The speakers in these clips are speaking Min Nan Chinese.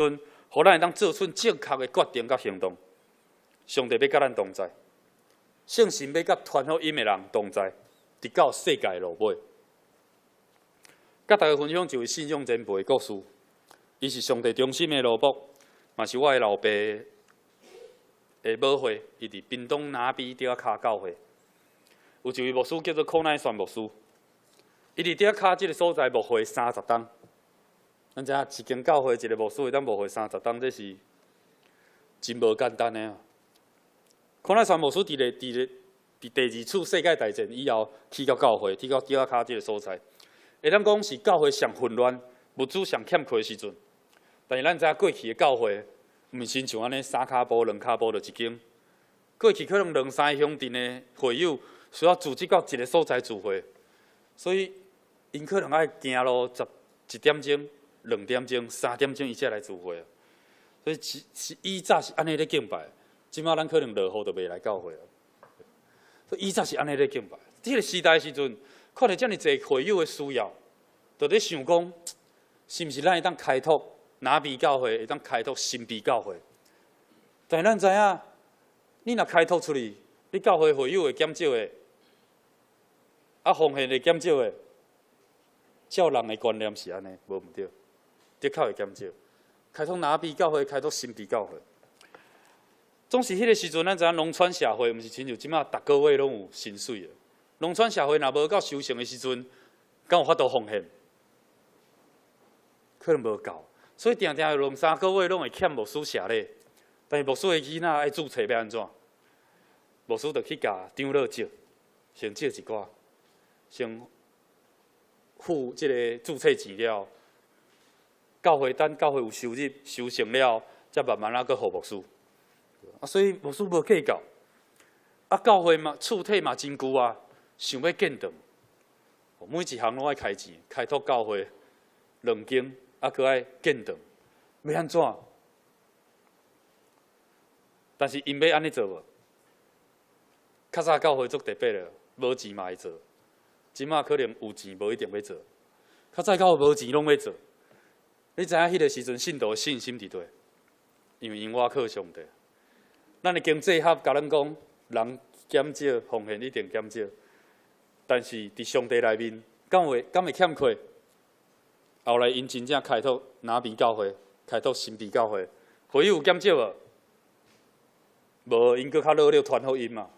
陣，予咱會當做出正確的決定佮行動。上帝欲佮咱同在，聖神欲佮傳福音的人同在，直到世界落尾。佮大家分享一位信仰前輩的故事，伊是上帝忠心的奴僕，嘛是我的老爸的母會，伊佇屏東拿埤竹仔跤教會，有一位牧師叫做柯乃宣牧師，伊佇竹仔跤這个所在牧會30冬。咱知影一間教會一个牧師會當牧會三十冬，這是真無簡單的啊！柯乃宣牧師佇第二次世界大戰以後，去到教會，去到竹仔跤這个所在，會當講是教會上混亂、物資上欠缺的時陣。但是咱知影過去的教會，毋是親像按呢三跤步、兩跤步就一間。過去可能兩三个鄉鎮的會友需要組織到一个所在聚會，所以𪜶可能愛行路十一點鐘、2點鐘、3點鐘，伊才來聚會。所以是以早是按呢咧敬拜，這馬咱可能落雨就袂來教會。所以以早是按呢咧敬拜。這个時代的時陣，看著遮爾濟會友的需要，就咧想講，是毋是咱會當開拓拿埤教會，會當開拓新埤教會？但是咱知影，你若開拓出去，你教會會友會減少的，啊，奉獻會減少的，照人的觀念是按呢，無毋對，的確會減少。開拓拿埤教會，開拓新埤教會，總是彼个時陣，咱知影農村社會，毋是親像這馬逐个月攏有薪水的。農村社會若無夠收成的時陣，敢有法度奉獻？可能無夠，所以定定有兩三個月攏會欠牧師謝禮。但是牧師的囡仔愛註冊欲按怎？牧師就去共長老借，先借一寡，先付這个註冊錢了。教會等教會有收入收成了，才慢慢仔閣予牧師。啊，所以牧師無計較。啊，教會嘛，厝體嘛真舊啊，想欲建堂，每一項攏愛開錢，開拓教會兩間，啊，閣愛建堂，欲按怎？但是𪜶欲按呢做無？較早教會足特別的，無錢嘛會做，這馬可能有錢無一定欲做。較早教會無錢攏欲做。你知影彼个時陣信徒的信心佇佗？因為𪜶倚靠上帝。咱的經濟學共咱講，人減少，奉獻一定減少。但是佇上帝內面，敢會欠缺？後來𪜶真正開拓拿埤教會，開拓新埤教會，會友有減少無？無，𪜶閣較努力傳福音嘛。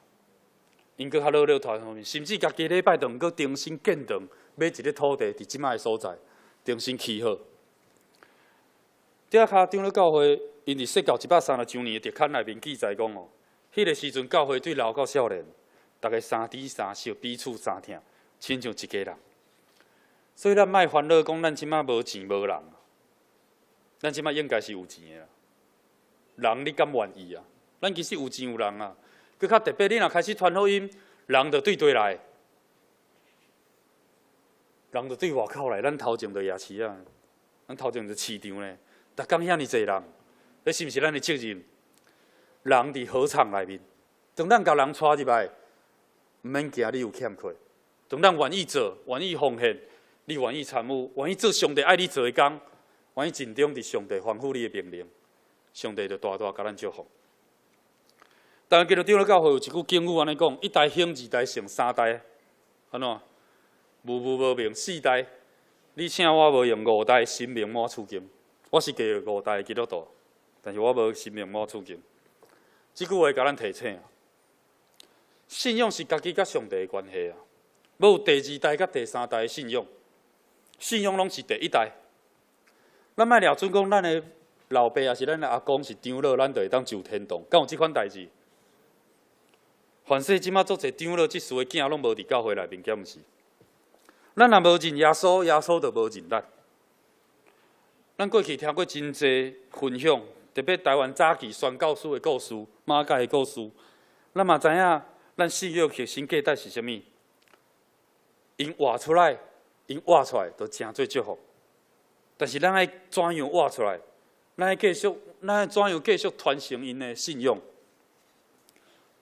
𪜶閣較努力傳福音，甚至家己禮拜堂閣重新建堂，買一个土地佇這馬的所在，重新起好。竹仔跤長老教會，𪜶佇說教139年的特刊內面記載講哦，彼个時陣教會對老到少年，逐家相知相惜，彼此相疼，親像一家人。所以咱莫煩惱講咱這馬無錢無人，咱這馬應該是有錢的啦。人你敢願意啊？咱其實有錢有人啊。閣較特別，你若開始傳福音，人就對佗來，人就對外口來。咱頭前就夜市啊，咱頭前就市場咧。逐工遐爾濟人，這是毋是咱的責任？人佇禾場內面，當咱共人帶入來，毋免驚你有欠缺。當咱願意做，願意奉獻，你願意參與，願意做上帝愛你做的工，願意盡忠佇上帝吩咐你的命令，上帝就大大共咱祝福。但是基督長老教會有一句警語按呢講：一代興，二代盛，三代按怎？無無無明，四代你請我無閒，五代神明滿厝間。我是第五代的基督徒，但是我無神明滿厝間。這句話共咱提醒啊，信仰是家己佮上帝的關係啊，無第二代佮第三代的信仰，信仰攏是第一代。咱莫掠準講，咱的老爸抑是咱的阿公是長老，咱就會當上天堂，敢有這款代誌？凡勢這馬足濟長老執事的囝攏無佇教會內面，敢毋是？咱若無認耶穌，耶穌就無認咱。咱過去聽過真濟分享，特別台灣早期宣教師的故事、馬偕的故事，咱嘛知影，咱信仰核心價值是啥物？𪜶活出來，𪜶活出來，就成做祝福。但是咱愛怎樣活出來？咱愛怎樣繼續傳承𪜶的信仰？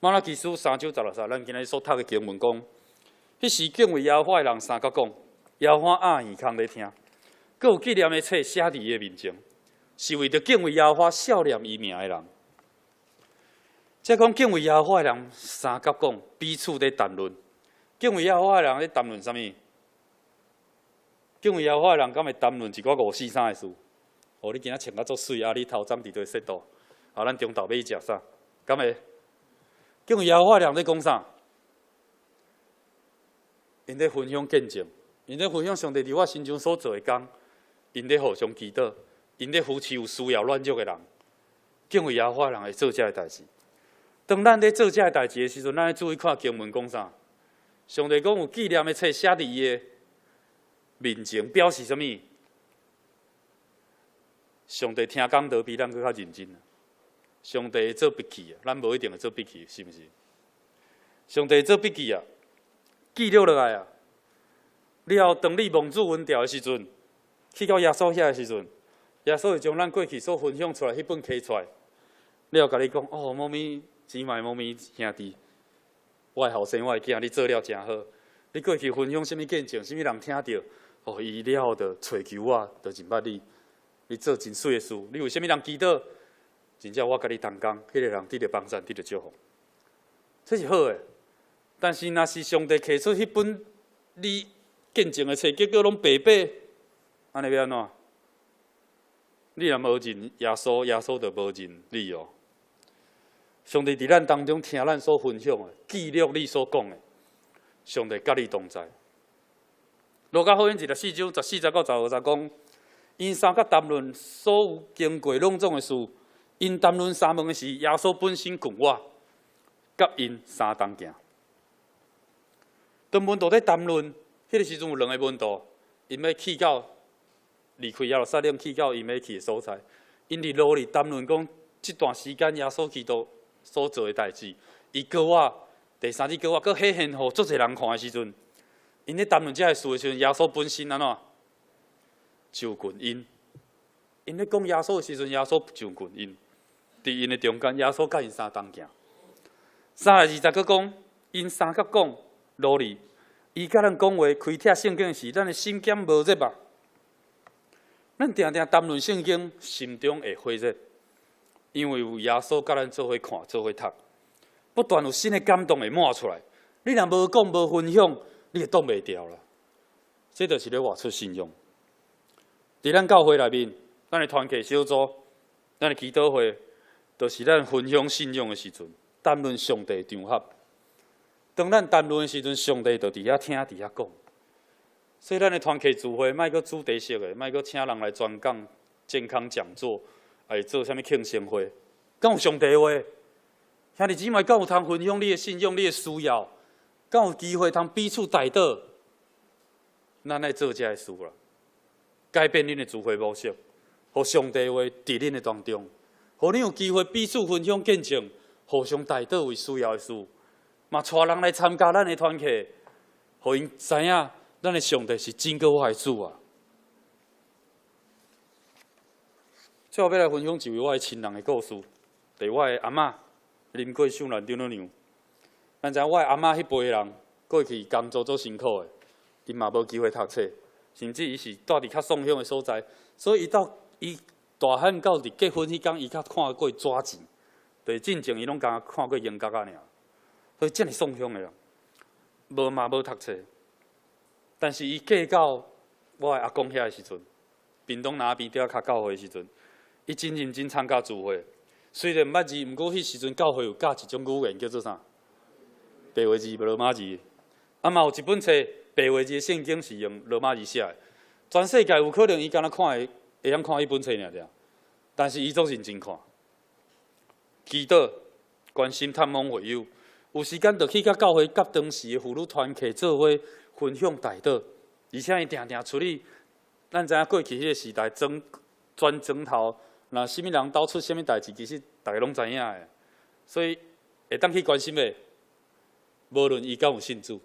瑪拉基書3章16節，咱今日所讀的經文講，彼時敬畏耶和華的人相佮講，耶和華掩耳空咧聽，閣有紀念的冊寫佇伊的面前。是為著敬畏耶和華、數念伊名的人。這講敬畏耶和華的人，相佮講，彼此咧談論。敬畏耶和華的人咧談論啥物？敬畏耶和華的人敢會談論一寡五四三的事？哦，你今仔穿甲足媠，啊，你頭鬃佇佗踅度，啊，咱中晝欲去食啥？敢會？敬畏耶和華的人咧講啥？𪜶咧分享見證，𪜶咧分享上帝佇我身上所做的工，𪜶咧互相祈禱，𪜶咧扶持有需要軟弱的人。敬畏耶和華的人會做這个代誌。當咱咧做這个代誌的時陣，咱愛注意看經文講啥？上帝講有紀念的冊寫佇伊的面前，表示啥物？上帝聽講道比咱閣較認真。上帝會做筆記啊，咱無一定會做筆記，是毋是？上帝會做筆記啊，記錄落來啊。了後，當你望主恩召的時陣，去到耶穌遐的時陣，耶穌會將咱過去所分享出來彼本摕出來，了後共你講：哦，某咪姊妹，某咪兄弟，我的後生，我的囝，你做了誠好。你過去分享啥物見證，啥物人聽著，哦，伊了後就揣求我，就認捌你。你做真媠的事，你為啥物人祈禱？真正我佮你同工，彼個人得著幫贊，得著祝福，這是好的。但是，若是上帝摕出彼本你見證的冊，結果攏白白，按呢欲按怎？你若無認耶穌，耶穌就無認你哦。上帝佇咱當中聽咱所分享的，記錄你所講的，上帝佮你同在。路加福音24章14節到15節講，𪜶三佮談論所有經過攏總的事，𪜶談論相問的時，耶穌本身近我，佮𪜶相同行。當門徒咧談論，彼个時陣有兩個門徒，𪜶欲去到離開耶路撒冷，去到𪜶欲去的所在。𪜶佇路裡談論講，這段時間耶穌基督所做的代誌，伊閣活第三日閣活，閣顯現予足濟人看的時陣，𪜶咧談論這个事的時陣，耶穌本身按怎就近𪜶？𪜶咧講耶穌的時陣，耶穌就近𪜶，佇𪜶的中間，耶穌佮𪜶相同行。32節閣講，𪜶相佮講路裡，伊佮咱講話，開啟聖經時，咱的心敢無熱啊？咱定定談論聖經，心中會火熱，因為有耶穌佮咱做伙看，做伙讀，不斷有新的感動會冒出來。你若無講無分享，你會擋袂牢啦。這就是咧活出信仰。佇咱教會內面，咱的團契小組，咱的祈禱會，就是咱分享信仰的時陣，談論上帝場合。當咱談論的時陣，上帝就佇遐聽，佇遐講。所以咱的團契聚會，莫閣主題式的，莫閣請人來專講健康講座，還是做啥物慶生會，敢有上帝話？兄弟姊妹，敢有通分享你的信仰、你的需要？敢有機會通彼此代禱？咱愛做這个事啦，改變恁的聚會模式，予上帝話佇恁的當中，予恁有機會彼此分享見證，互相代禱為需要的事，嘛帶人來參加咱的團契，予𪜶知影咱的上帝是真閣活的主啊！最後欲來分享一位我的親人的故事，就是我的阿嬤林桂秀蘭丈母娘。咱知影我的阿嬤彼輩的人過去工作足辛苦的，𪜶嘛無機會讀冊，甚至伊是蹛佇較散鄉的所在，所以伊到伊大漢到佇結婚彼工，伊才看過紙錢，就是進前伊攏干焦看過銀角仔爾，所以遮爾散鄉的人，無嘛無讀冊。但是伊嫁到我的阿公遐的時陣，屏東那邊佇較教會的時陣，伊真認真參加聚會。雖然毋捌字，毋過彼時陣教會有教一種語言叫做啥？白話字、羅馬字。啊嘛有一本冊白話字的聖經是用羅馬字寫的。全世界有可能伊干焦看會會曉看彼本冊爾爾，但是伊足認真看，祈禱、關心探訪會友，有時間就去佮教會佮當時的婦女團契做伙分享代禱，而且伊定定處理。咱知影過去彼個時代，莊全莊頭，若啥物人兜出啥物代誌，其實逐个攏知影的，所以會當去關心的，無論伊敢有信主，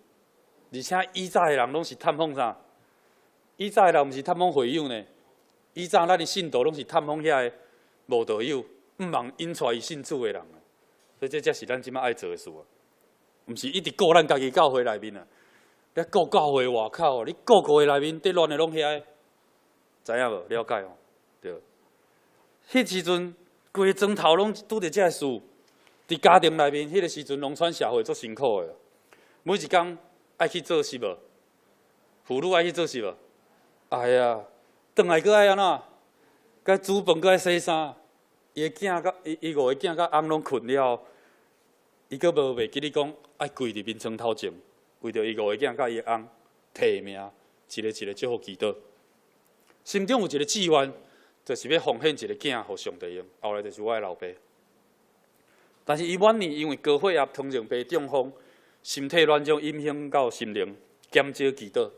而且以早的人攏是探訪啥？以早的人毋是探訪會友呢？以早咱的信徒攏是探訪遐个慕道友，毋茫引帶伊信主的人。所以這才是咱這馬愛做的事啊！毋是一直顧咱家己教會內面啊，你顧教會外口，你顧教會內面，佇亂的攏遐个，知影無？了解哦，對。彼時陣，規个莊頭攏拄著這个事。佇家庭內面，彼個時陣農村社會足辛苦的，每一工愛去做事無？婦女愛去做事無？愛啊，轉來閣愛按怎？該煮飯，閣愛洗衫。伊的囝佮伊伊五个囝佮翁攏睏了，伊閣無袂記得講愛跪佇眠床頭前，為著伊五個囝佮伊的翁提名，一个一個祝福祈禱。心中有一個志願，就是欲奉獻一個囝予上帝用。後來就是我的老爸。但是伊晚年因為高血壓、糖尿病、中風，身體軟弱，影響到心靈，減少祈禱。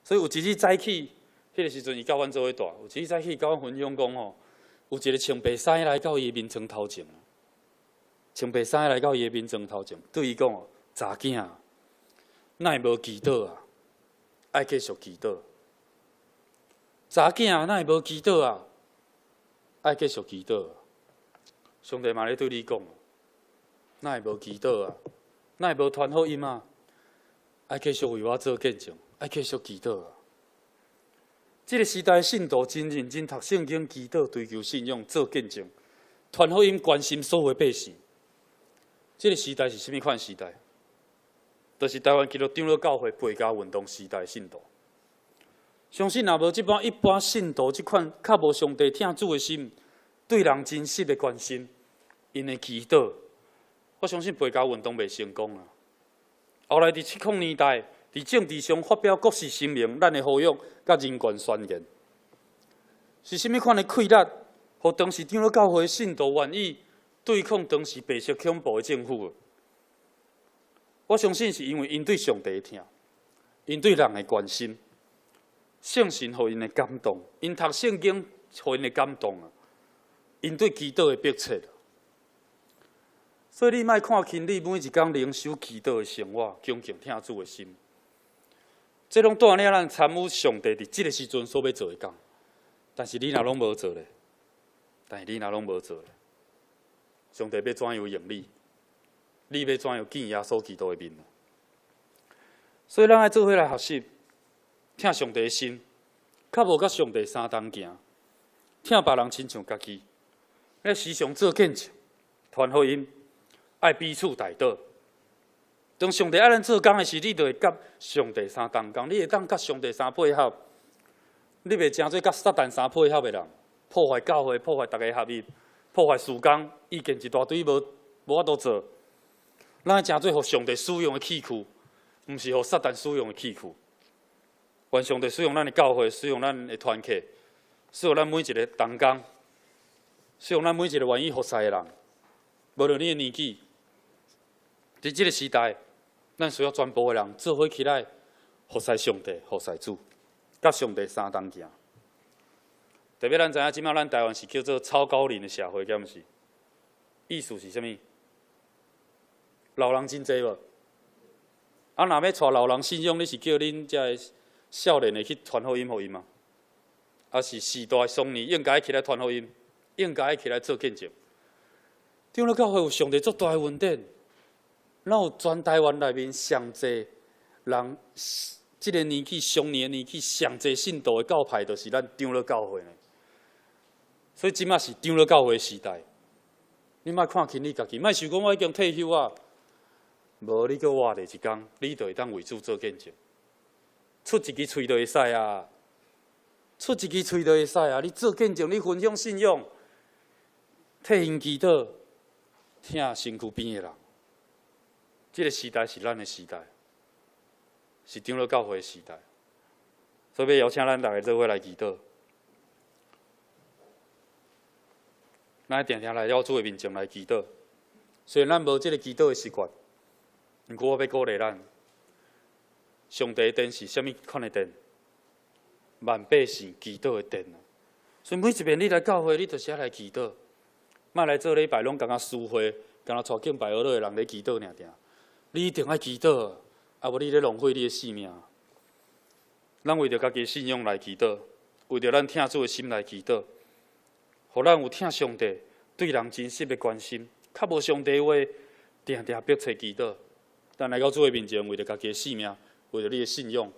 所以有一日早起，彼個時陣伊佮阮做伙蹛，有一日早起佮阮分享講吼，有一個穿白衫的來到伊的眠床頭前，穿白衫的來到伊的眠床頭前，對伊講：查囝，哪會無祈禱啊？愛繼續祈禱。查囝，哪會無祈禱啊？愛繼續祈禱。上帝嘛咧對你講，哪會無祈禱啊？哪會無傳福音啊？愛繼續為我做見證，愛繼續祈禱啊！這個時代信徒真認真讀聖經、祈禱、追求信仰、做見證、傳福音、關心所有百姓。這個時代是啥物款時代？就是台灣基督長老教會背家運動時代信徒。相信若無這般一般信徒這款較無上帝疼主的心，對人真實的關心，𪜶的祈禱，我相信背家運動袂成功啊。後來佇70年代，佇政治上發表國事聲明，咱的呼籲佮人權宣言，是啥物款的氣力，予當時長老教會信徒願意對抗當時白色恐怖的政府？我相信是因為𪜶對上帝的疼，𪜶對人的關心，聖神予𪜶的感動，𪜶讀聖經予𪜶的感動啊，𪜶對祈禱的迫切。所以你莫看輕你每一工靈修祈禱的生活，恭敬疼主的心，這攏帶領咱參與上帝佇這個時陣所欲做的工。但是你若攏無做咧，但是你若攏無做咧，上帝欲怎樣用你？你欲怎樣見耶穌基督的面？所以咱愛做伙來學習，疼上帝的心，較無佮上帝相同行，疼別人親像家己，咧時常做見證，傳福音，愛彼此代禱。當上帝愛咱做工的時，你就會佮上帝相同工，你會當佮上帝相配合。你袂成做佮撒旦相配合的人，破壞教會，破壞逐家合一，破壞事工，意見一大堆，無無法度做。咱愛成做予上帝使用的器具，毋是予撒旦使用的器具。願上帝使用咱的教會，使用咱的團契，使用咱每一个同工，使用咱每一个願意服侍的人。無論你的年紀，佇這个時代，咱需要全部的人做伙起來服侍上帝、服侍主，佮上帝相同行。特別咱知影，這擺咱台灣是叫做超高齡的社會，敢毋是？意思是啥物？老人真濟無？啊，若欲帶老人信仰，你是叫恁遮个少年的去傳福音予𪜶嗎？抑是時代壯年應該起來傳福音，應該起來做見證？長老教會有上帝足大的恩典，咱有全台灣內面上濟人，這个年紀壯年的年紀上濟信徒的教派，就是咱長老教會呢。所以這擺是長老教會的時代，你莫看輕你家己，莫想講我已經退休啊，無你閣活咧一工，你就會當為主做見證。出一支喙就會使啊，出一支喙就會使啊！你做見證，你分享信仰，替𪜶祈禱，疼身軀邊的人。這個時代是咱的時代，是長老教會的時代。所以欲邀請咱逐家做伙來祈禱。咱定定來到主的面前來祈禱。雖然咱無這个祈禱的習慣，毋過我欲鼓勵咱。上帝的殿是啥物款的殿？萬百姓祈禱的殿啊！所以每一遍你來教會，你就是愛來祈禱，莫來做禮拜攏感覺私會，敢若帶敬拜樂的人咧祈禱爾爾。你一定愛祈禱，啊無你咧浪費你的性命。咱為著家己的信仰來祈禱，為著咱疼主的心來祈禱，予咱有疼上帝對人真實的關心，較無上帝話，定定迫切祈禱。咱來到主的面前，為著家己的性命，為著你的信仰，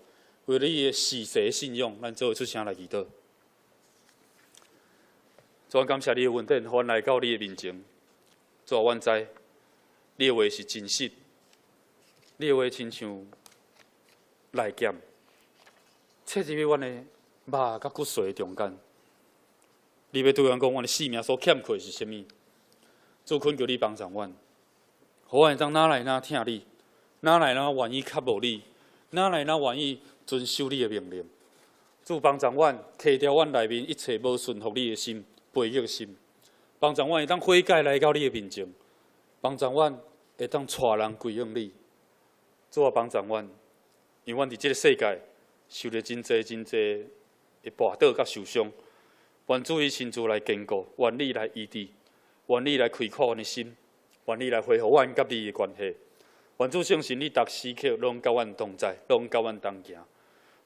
為著你的屬世的信仰，咱做伙出聲來祈禱。主啊，感謝你的恩典，予阮來到你的面前。主啊，阮知你的話是真實，你的話親像利劍，切入去阮的肉佮骨髓中間。你欲對阮講，阮的性命所欠缺是啥物？主懇求你幫助阮，予阮會當愈來愈疼你，愈來愈願意渴慕你，愈來愈願意遵守你的命令。主幫助阮，除掉阮內面一切無順服你的心、背逆的心，幫助阮會當悔改來到你的面前，幫助阮會當帶人歸向你。主啊，幫助阮，因為阮佇這个世界受著真濟真濟的跋倒佮受傷，願主你親自來堅固，願你來醫治，願你來開闊阮的心，願你來恢復阮佮你的關係。願主聖神，你逐時刻攏佮阮同在，攏佮阮同行，予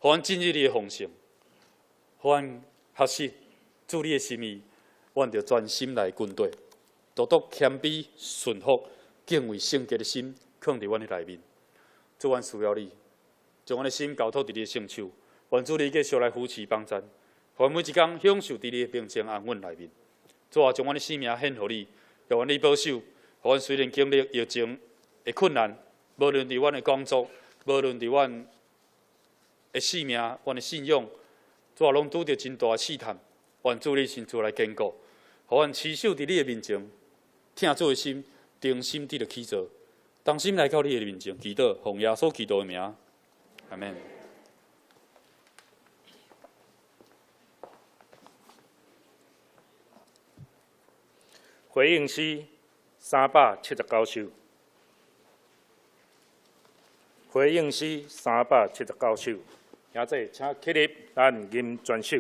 阮進入你的豐盛，予阮學習主你的心意，阮著專心來跟綴，獨獨謙卑順服、敬畏聖潔的心，囥佇阮的內面。主，阮需要你，將阮的心交託佇你的聖手。願主你繼續來扶持幫贊，予阮每一工享受佇你的平靜安穩內面。主啊，將阮的性命獻予你，願你保守，予阮雖然經歷疫情的困難，無論佇阮的工作，無論佇阮的性命、阮的信仰，主啊，攏拄著真大的試探。願主你親自來堅固，予阮持守佇你的面前，疼主的心，忠心佇著去做，同心來到你的面前，祈禱，奉耶穌基督的名，阿們。回應詩379首，回應詩379首，現在請起立，咱吟全首。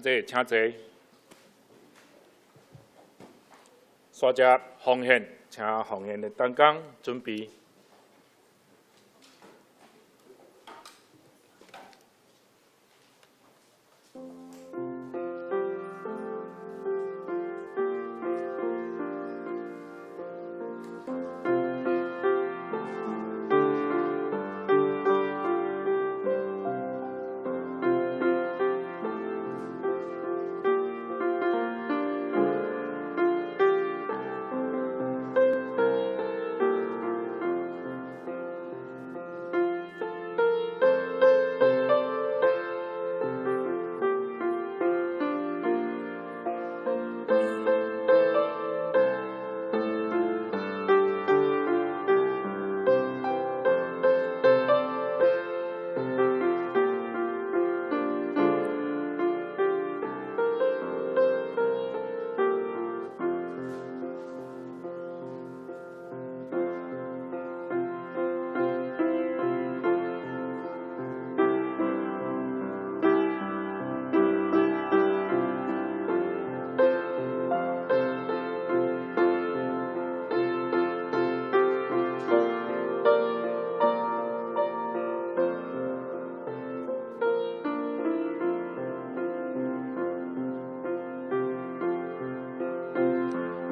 弟請坐。煞接奉獻，請奉獻的同工準備。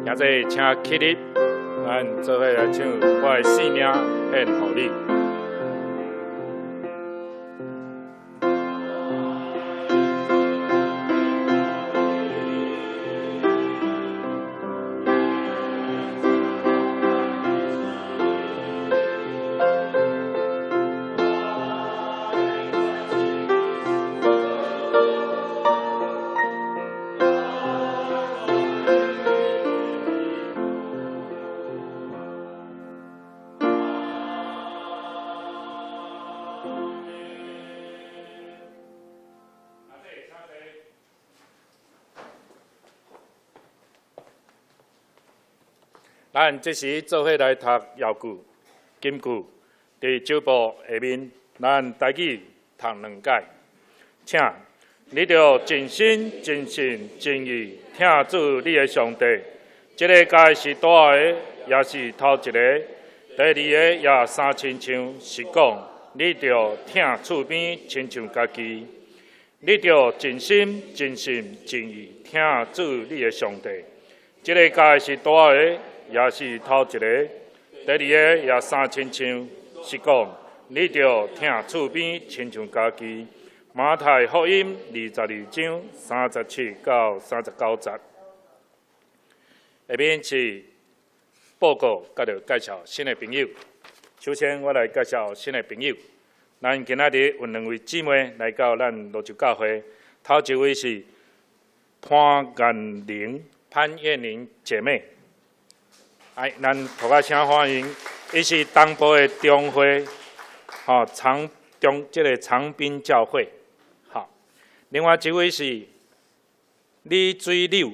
兄弟，請起立，咱做伙來唱《我的性命獻予你》。咱這時做伙來讀遙句、金句，佇桌布下面，咱台語讀兩解。請你著盡心、盡性、盡意疼主你的上帝。這个誡是大个，也是頭一个。第二个也相親像，是講你著疼厝邊親像家己。你著盡心、盡性、盡意疼主你的上帝。這个誡是大个，也是頭一个。第二个也相親像，是講你著疼厝邊親像家己。馬太福音22章37到39節。下面是報告，佮著介紹新的朋友。首先，我來介紹新的朋友。咱今仔日有兩位姊妹來到咱蘆洲教會。頭一位是潘雁玲、潘艷玲姐妹。哎，咱塗跤聲歡迎。伊是東部的中會，吼長中這个長濱教會。好，另外一位是李水柳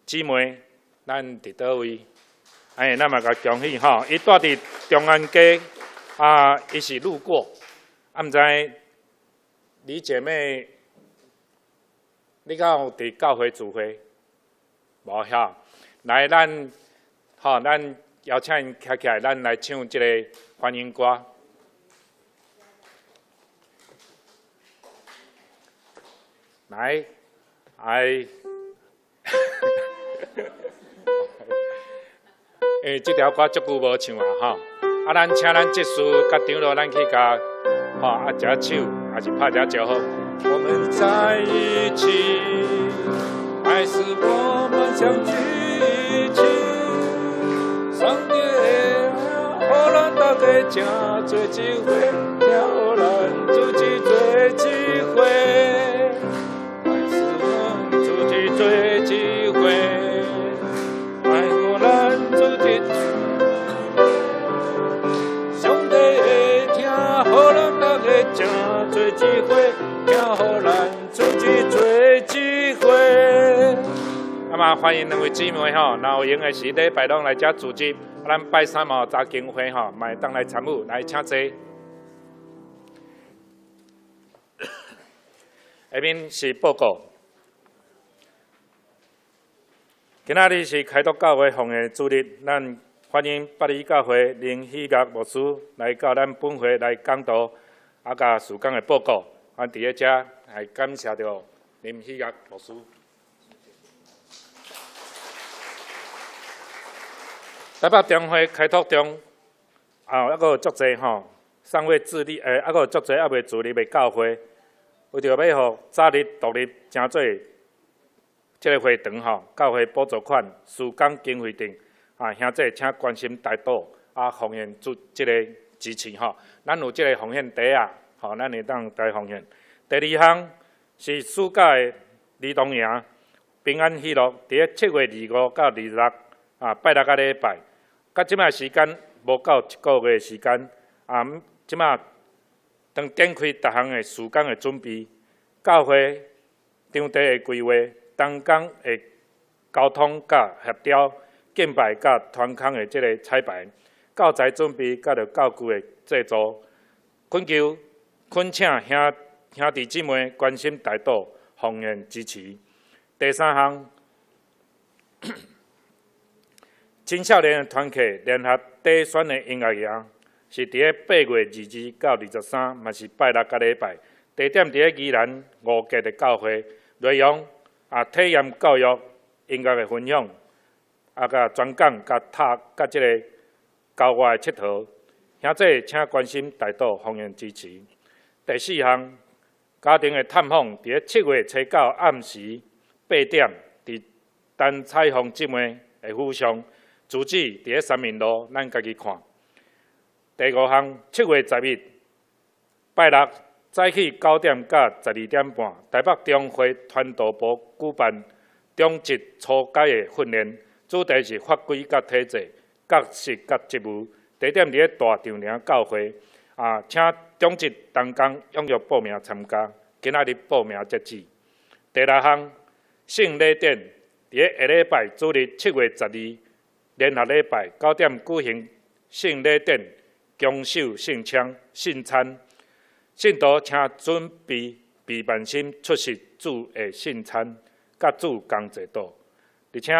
姊妹，咱佇佗位？哎，咱嘛共恭喜吼，伊蹛佇長安街，啊，伊是路過，啊，毋知李姐妹，你敢有佇教會聚會？無遐，來咱，吼，咱邀請𪜶徛起來，咱來唱這个歡迎歌。來，哎，欸，這條歌足久無唱啊，吼！啊，咱請咱執事佮長老，咱去共，吼啊，一下手，抑是拍一下招呼。我們在一起，還是我們相聚一起？上帝予咱大家誠做一伙，聽予咱組織做一伙，還是我們組織做一伙，愛予咱組織。上帝疼予咱大家誠做一伙，疼予咱組織做一伙。啊嘛，歡迎兩位姊妹吼，若有閒的時，禮拜攏來遮組織。啊，咱拜三嘛有查經會吼，嘛會當來參與，來請坐。下面是報告，今仔日是開拓教會奉獻主日，咱歡迎八里教會林喜岳牧師來到咱本會來講道，啊，佮事工的報告。咱佇咧遮來感謝著林喜岳牧師。台北中會開拓中，啊，猶閣有足濟吼，尚未自立，猶閣有足濟猶未自立的教會，為著欲予早日獨立，成做這個會堂吼，教會補助款、事工經費等，啊，兄弟請關心代禱，啊，奉獻做這个支持吼。咱有這个奉獻袋仔，吼，咱會當來奉獻。第二項是暑假的兒童營，平安喜樂，佇咧7月25到26，啊，拜六佮禮拜。到這擺時間無夠一個月時間，啊，這擺當展開逐項的事工的準備，教會場地的規劃，同工的溝通佮協調，敬拜佮團康的這个彩排，教材準備佮著教具的製作，懇求懇請兄兄弟姊妹關心代禱，奉獻支持。第三項。青少年團契聯合底選的音樂營，是佇咧8月22到23，嘛是拜六佮禮拜。地點佇咧宜蘭五結的教會，內容啊體驗教育音樂的分享，啊佮專講佮塔佮這个郊外的𨑨迌。兄弟請關心代禱奉獻支持。第四項，家庭的探訪，佇咧7月初九暗時8點，佇陳彩鳳姊妹的府上。住址佇咧三民路，咱家己看。第五項，7月11拜六早起9點到12點半，台北中會傳道部舉辦中職初階的訓練，主題是法規佮體制、角色佮職務。地點佇咧大丈嶺教會，啊，請中職同工踴躍報名參加。今仔日報名截止。第六項，聖禮典佇咧下禮拜主日7月12。聯合禮拜9點舉行聖禮典，供受聖餐，聖餐，信徒請準備備萬心出席主的聖餐，佮主同齊禱。而且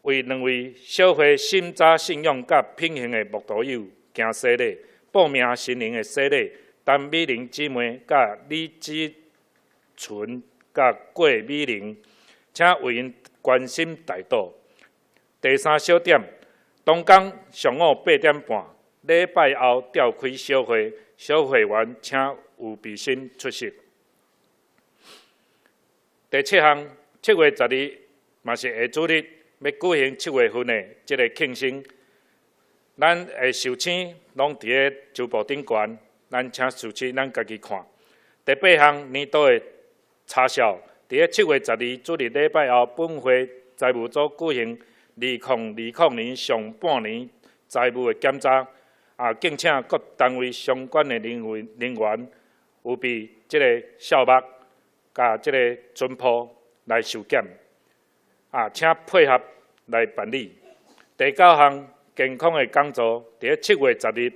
為兩位小會審查信仰佮品行的慕道友行洗禮，報名新人的洗禮，陳美玲姊妹佮李子純佮郭美玲，請為𪜶關心代禱。第三小點，當天上午8點半，禮拜後召開小會，小會員請有備心出席。第七項，7月12嘛是下主日，欲舉行七月份的這个慶生，咱的壽星攏佇咧周報頂懸，咱請壽星咱家己看。第八項，年度的查數，佇咧7月12主日禮拜後，本會財務組舉行2020年上半年財務的檢查，啊，敬請各單位相關的人員人員有備這个數目，佮這个存簿來受檢，啊，請配合來辦理。第九項健康的講座，佇咧7月10日，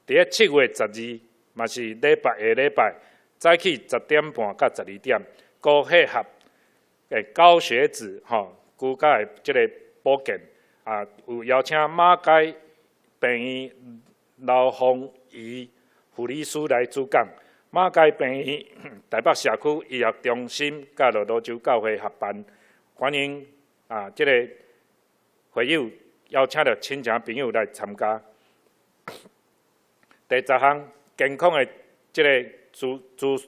佇咧7月12，嘛是禮拜下禮拜，早起10點半到12點，高血壓、高血脂吼。居家的這个保健啊，有邀請馬偕病院劉鳳儀護理師來主講。馬偕病院台北社區醫學中心佮蘆洲教會合辦，歡迎啊，這个會友邀請著親情朋友來參加。第十項健康的這个諮諮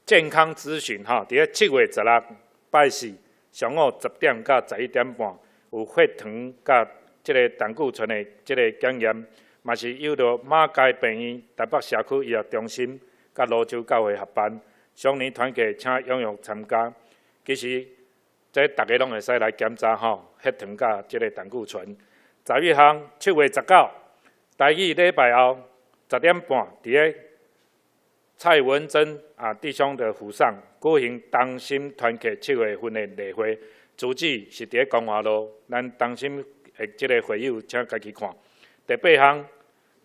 健康諮詢吼，佇咧7月16拜四。上午10點到11點半，有血糖佮這个膽固醇的這个檢驗，嘛是由著馬偕病院台北社區醫學中心佮蘆洲教會合辦，少年團契請踴躍參加。其實這逐家攏會使來檢查吼，血糖佮這个膽固醇。11項，7月19，台語禮拜後10點半，佇咧蔡文珍啊弟兄的府上舉行同心團契七月份的例會，主旨是佇咧光華路，咱同心的這个會友請家己看。第八項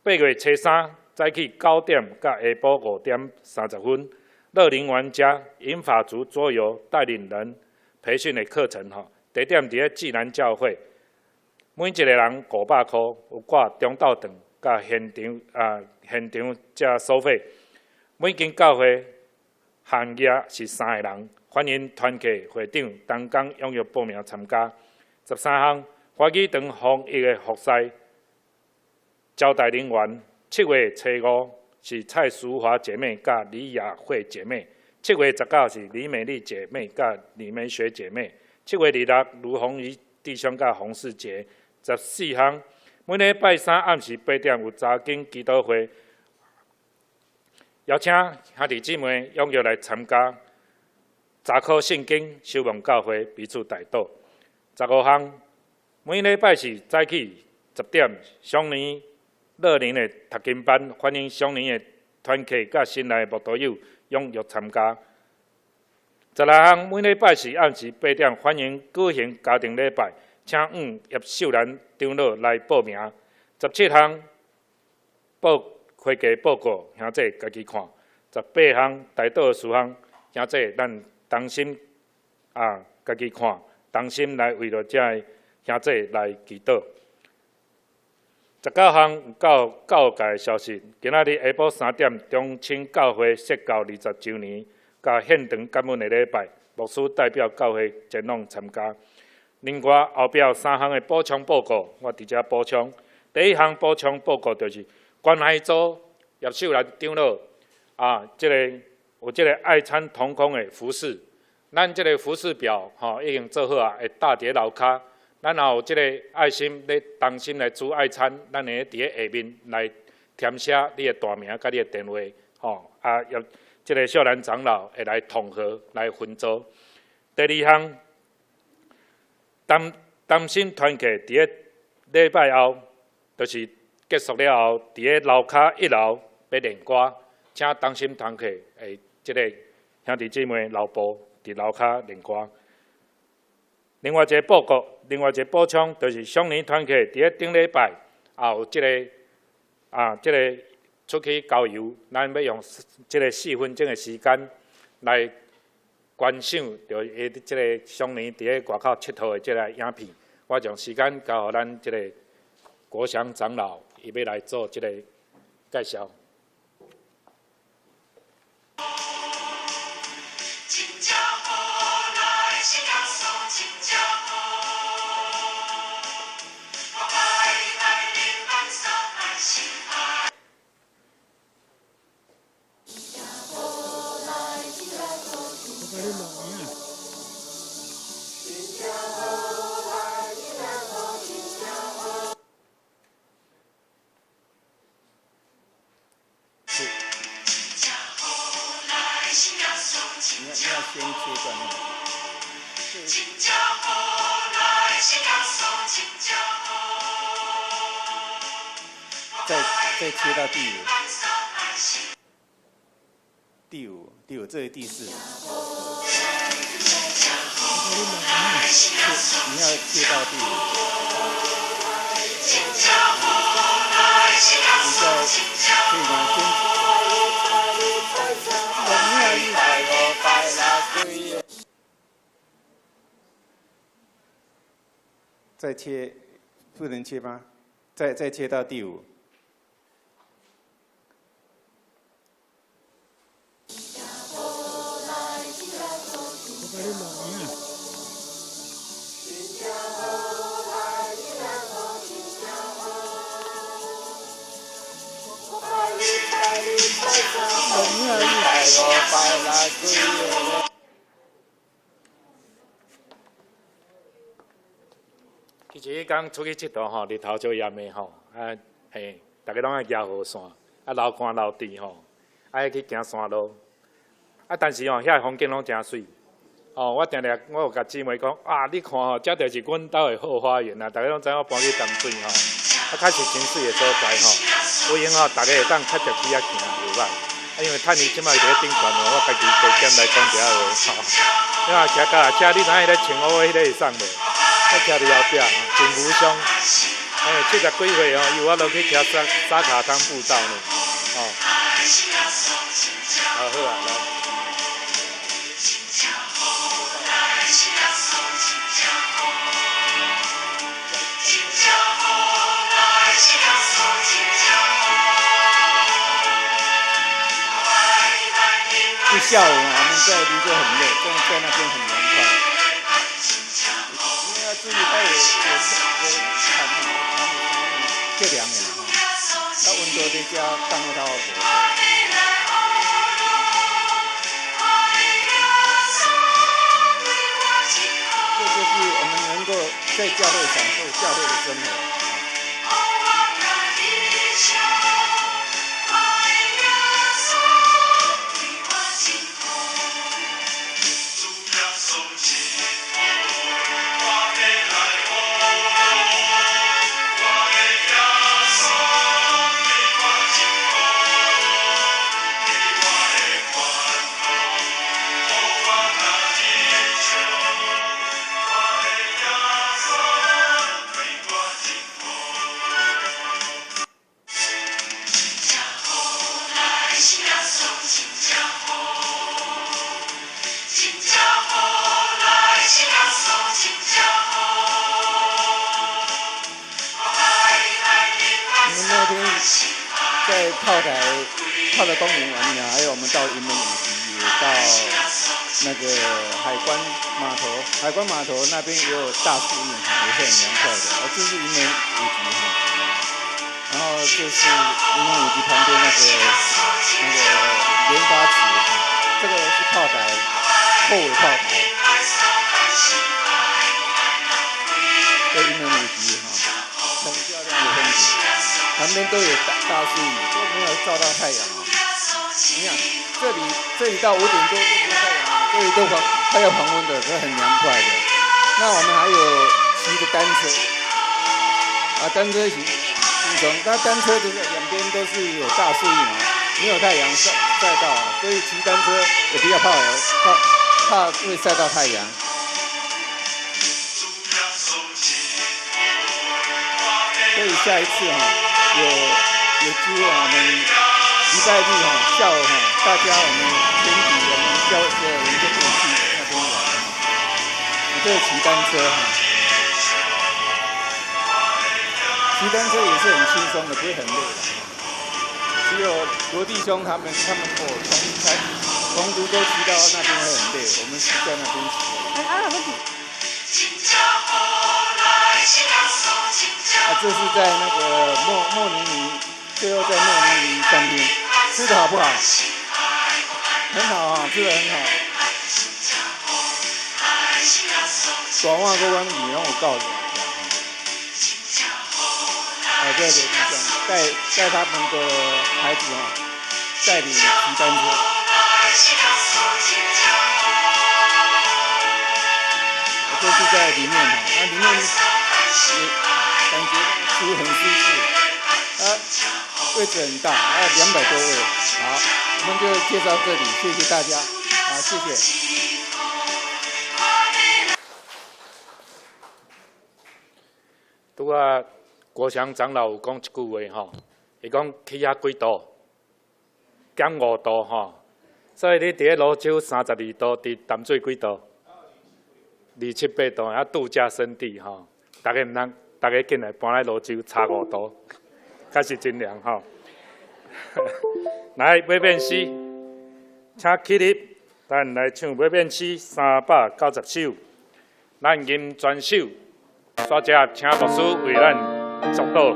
，8月初三早起9點到下晡5點30分，樂齡玩家銀髮族桌遊帶領人培訓的課程吼，地點佇咧濟南教會，每一个人500箍，有掛中晝頓佮現場啊現場才收費。每間教會限額是三个人，歡迎團契會長同工踴躍報名參加。13項華語堂防疫的服侍招待人員，7月初5是蔡淑華姐妹佮李雅慧姐妹，7月19是李美麗姐妹佮李美雪姐妹，7月26盧宏儀弟兄佮洪世杰。14項每禮拜三暗時8點有查經祈禱會，邀請兄弟姊妹踴躍來參加。查考聖經、守望教會，彼此代禱。15項每禮拜四早起10點，雙年樂齡的讀經班，歡迎雙年的團契佮新來的慕道友踴躍參加。16項每禮拜四暗時8點，歡迎舉行家庭禮拜，請向葉秀蘭長老來報名。17項報會計報告，兄弟家己看。18項代禱事項，兄弟咱同心啊，家己看，同心來為著遮个兄弟來祈禱。19項教教界的消息，今仔日下晡3點，中清教會設教20週年，佮現場感恩的禮拜，牧師代表教會前往參加。另外後壁有三項的補充報告，我佇遮補充。第一項補充報告就是關懷組葉秀蘭長老啊，這个有這个愛餐同工的服事，咱這个服事表吼已經做好啊，會貼佇樓跤。咱若有這个愛心，咧同心來煮愛餐，咱會佇咧下面來填寫你的大名佮你的電話，吼啊，葉這个秀蘭長老會來統合來分組。第二項，擔擔心團契佇咧禮拜後，就是結束了後，佇咧樓跤一樓欲練歌，請同心團契的這个兄弟姊妹留步佇樓跤練歌。另外一个報告，另外一个補充，就是雙年團契佇咧頂禮拜也有這个啊，這个出去郊遊，咱欲用這个4分鐘的時間來觀賞著伊這个雙年佇咧外口𨑨迌的這个影片。我將時間交予咱這个國祥長老，伊欲來做這个介紹。你要先切斷。再切到第五，第五，第五，這是第四。你要切到第五。你再可以嗎？先。再切，不能切嗎？再切到第五。其實彼工出去𨑨迌吼，日頭足炎的吼，啊嘿，逐家攏愛舉雨傘，啊流汗流滴吼，愛去行山路，啊但是吼，遐個風景攏誠媠，吼，我定定我有共姊妹講，啊你看吼，這就是阮兜的後花園啊，逐家攏知影我搬去淡水吼，啊確實真媠的所在吼，有閒吼，逐家會當較捷去遐行，袂歹。啊，因為趁伊這擺佇咧頂懸吼，我家己加減來講一下話吼。你看騎腳踏車，你知影彼个穿烏的彼个會送無？我徛佇後壁，真無傷。欸，70幾歲吼，伊有法度去騎沙卡湯步道呢，吼。好，好啊，來。下午我們在蘆洲很熱，在那邊很涼快。因為要注意，它有產嘛，產有較涼的啦吼，它溫度佇遮降到無。這就是我們能夠在教會享受教會的生活。在炮台、炮台公園玩呢，還有我們到雲門舞集，也到那個海關碼頭，海關碼頭那邊也有大樹蔭，也是很涼快的。哦，這是雲門舞集哈，然後就是雲門舞集旁邊那個蓮花池哈，這個是炮台，後尾炮台，在雲門舞集哈，很漂亮的風景。旁邊都有大大樹蔭，都沒有照到太陽哦。你看這裡到5點多都沒有太陽，這裡都快要黃昏的，是很涼快的。那我們還有騎着單車，啊，單車行輕鬆。那單車就是兩邊都是有大樹蔭啊，沒有太陽曬曬到啊，所以騎單車也比較怕怕怕會曬到太陽。所以下一次哈，有機會我們禮拜日哈下午哈，大家我們全體我們教會的人就可以去那邊玩哈，你可以騎單車哈，騎單車也是很輕鬆的，不會很累的。只有羅弟兄他們哦，從蘆洲騎到那邊會很累，我們是在那邊騎。啊，這是在那個莫尼尼，最後在莫尼尼餐廳吃的好不好？很好啊，吃的很好。大碗閣碗麵攏有夠的。啊，這個羅弟兄帶他們的孩子哈，帶領騎單車。這是在裡面哈，那裡面也感覺很舒適，啊，位置很大，還有200多位。好，我們就介紹這裡，謝謝大家，好，謝謝。拄仔國祥長老有講一句話吼，伊講去遐幾度，減5度吼，所以你佇咧蘆洲32度，佇淡水幾度？27、8度，啊，度假勝地吼，大家毋通，大家緊來搬來蘆洲，差5度，確實真涼吼。來，尾變詩，請起立，咱來唱尾變詩390首，咱吟全首，煞接請牧師為咱祝禱。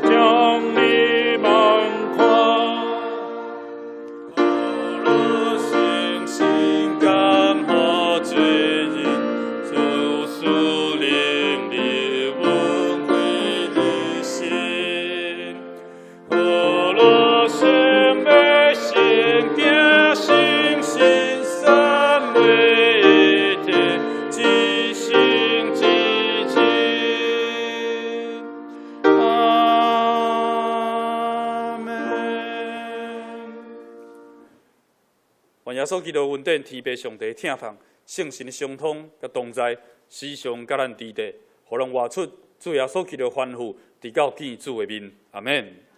做願耶穌基督恩典、天父上帝疼痛、聖神的相通佮同在，時常佮咱佇咧，予咱活出主耶穌基督吩咐，直到見主的面。阿們。